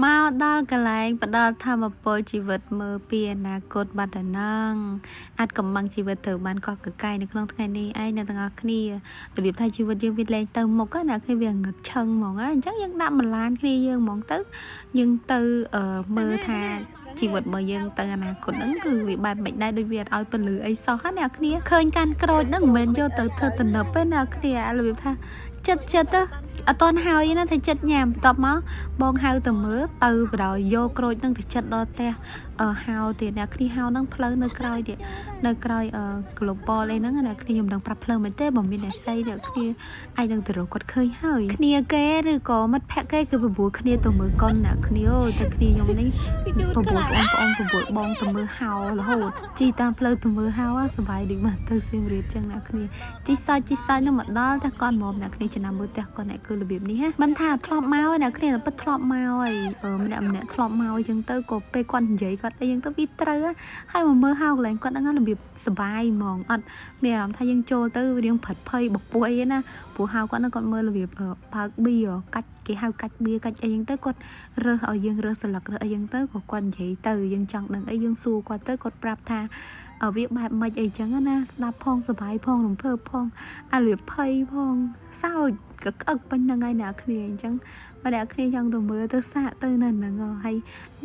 មកដល់កន្លែងផ្ដល់ធម៌ពលជីវិតមើលពីអនាគតបាត់ដល់ហ្នឹងអាចកំបាំងជីវិតត្រូវបានកោះកកាយនៅក្នុងថ្ងៃនេះឯងអ្នកទាំងអស់គ្នារបៀបថាជីវិតយើងវាលែងទៅមុខណាគ្នាវាងឹតឆឹងហ្មងអញ្ចឹងយើងដាក់បន្លានគ្នាយើងហ្មងទៅយើងទៅមើលថាជីវិតរបស់យើងទៅអនាគតហ្នឹងគឺវាបែបមិនដែរដូចវាអត់ឲ្យពន្លឺអីសោះណាអ្នកគ្នាឃើញកាន់ក្រូចហ្នឹងមិនមែនយកទៅធ្វើទំនើបទេអ្នកគ្នារបៀបថាចិត្តចិត្តទៅអត់តន់ហើយណាថាចិត្តញ៉ាំបន្ទាប់មកបងហៅទៅមើលទៅបដ ாய் យកក្រូចហ្នឹងទៅចិត្តដល់ផ្ទះអឺហៅទៀតអ្នកគ្នាហៅហ្នឹងផ្លូវនៅក្រោយទៀតនៅក្រោយអឺ global អីហ្នឹងអ្នកគ្នាខ្ញុំមិនដឹងប្រាប់ផ្លូវមែនទេបើមានអ្នកស្អីអ្នកគ្នាអាចនឹងទៅរកគាត់ឃើញហើយគ្នាគេឬក៏មិត្តភក្តិគេគឺបបួលគ្នាទៅមើលកុនអ្នកគ្នាអូយតែគ្នាខ្ញុំនេះបបួលបងប្អូនបបួលបងទៅមើលហៅរហូតជីតាមផ្លូវទៅមើលហៅសប្បាយដូចមកទៅសៀមរាបចឹងអ្នកគ្នាជីសើចជីសើចនឹងមកដល់តែគាត់មកអ្នកគ្នាចំណាំមើលផ្ទះគាត់អ្នកគឺរបៀបនេះហ៎មិនថាធ្លាប់មកអ្នកគ្នាតែពិតធ្លាប់មកហើយម្នាក់ម្នាក់ធ្លាប់មកអញ្ចឹងទៅក៏ពេលគាត់និយាយគាត់អីចឹងទៅវាត្រូវហើយមកមើលហៅកន្លែងគាត់ហ្នឹងរបៀបសប្បាយហ្មងអត់មានអារម្មណ៍ថាយើងចូលទៅរៀងផិតភ័យបពោះអីណាព្រោះហៅគាត់ហ្នឹងគាត់មើលរបៀបបើកបៀកាច់គេហៅកាច់បៀកាច់អីចឹងទៅគាត់រើសឲ្យយើងរើសស្លឹករើសអីចឹងទៅក៏គាត់និយាយទៅយើងចង់ដឹងអីយើងសួរគាត់ទៅគាត់ប្រាប់ថាវាបែបម៉េចអីចឹងណាស្ដាប់ផងសប្បាយផងរំភើបផងអារបៀបភ័យផងសើចក៏ក្អឹកពេញហ្នឹងហើយអ្នកគ្នាអញ្ចឹងបើអ្នកគ្នាចង់ទៅមើលទៅសាកទៅនៅហ្នឹងហើយ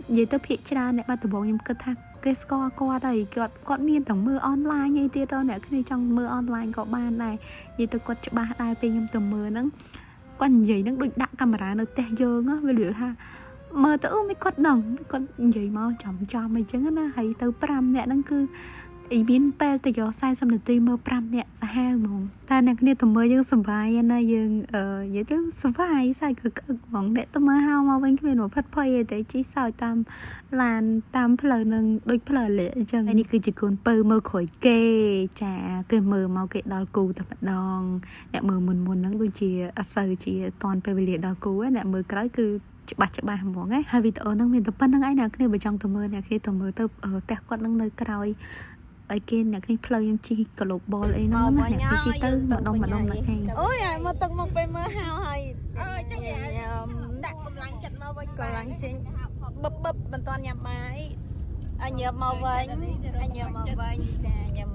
និយាយទៅភាកច្រើនអ្នកបាត់ដំបងខ្ញុំគិតថាគេស្គាល់គាត់ហើយគាត់គាត់មានទាំងមើលអនឡាញអីទៀតដល់អ្នកគ្នាចង់មើលអនឡាញក៏បានដែរនិយាយទៅគាត់ច្បាស់ដែរពេលខ្ញុំទៅមើលហ្នឹងគាត់និយាយហ្នឹងដូចដាក់កាមេរ៉ានៅផ្ទះយើងវាលឿថាមើលទៅអូមិនគាត់ដឹងគាត់និយាយមកចំចំអីចឹងណាហើយទៅ5នាក់ហ្នឹងគឺអីមានពេលទៅយក40នាទីមើល5នាក់សាហាវហ្មងតែអ្នកគ្នាទៅមើលយើងសប្បាយណាយើងអឺនិយាយទៅសប្បាយសាច់ក៏ក្អឹកហ្មងអ្នកទៅមើលហៅមកវិញគ្មានមកផិតភ័យអីទេជីសើចតាមឡានតាមផ្លូវនឹងដូចផ្លូវលាក់អញ្ចឹងហើយនេះគឺជាកូនពៅមើលក្រោយគេចាគេមើលមកគេដល់គូតែម្ដងអ្នកមើលមុនមុនហ្នឹងដូចជាអត់សូវជាតន់ពេលវេលាដល់គូអ្នកមើលក្រោយគឺច្បាស់ច្បាស់ហ្មងណាហើយវីដេអូហ្នឹងមានតែប៉ុណ្្នឹងឯងអ្នកគ្នាបើចង់ទៅមើលអ្នកគ្នាទៅមើលទៅផ្ទះគាត់នឹងនៅក្រោយអីគេអ្នកគ្នាផ្លូវខ្ញុំជិះ global អីហ្នឹងណាអ្នកគ្នាជិះទៅម្ដុំម្ដុំហ្នឹងឯង អូយមកទឹកមកពេលមើលហៅហើយ អើចឹង ញ៉ាំ ដាក់កម្លាំងចិត្តមកវិញ កម្លាំងចេញបឹបបឹបមិនតាន់ញ៉ាំបាយអញញើបមកវិញអញញើបមកវិញចាញើប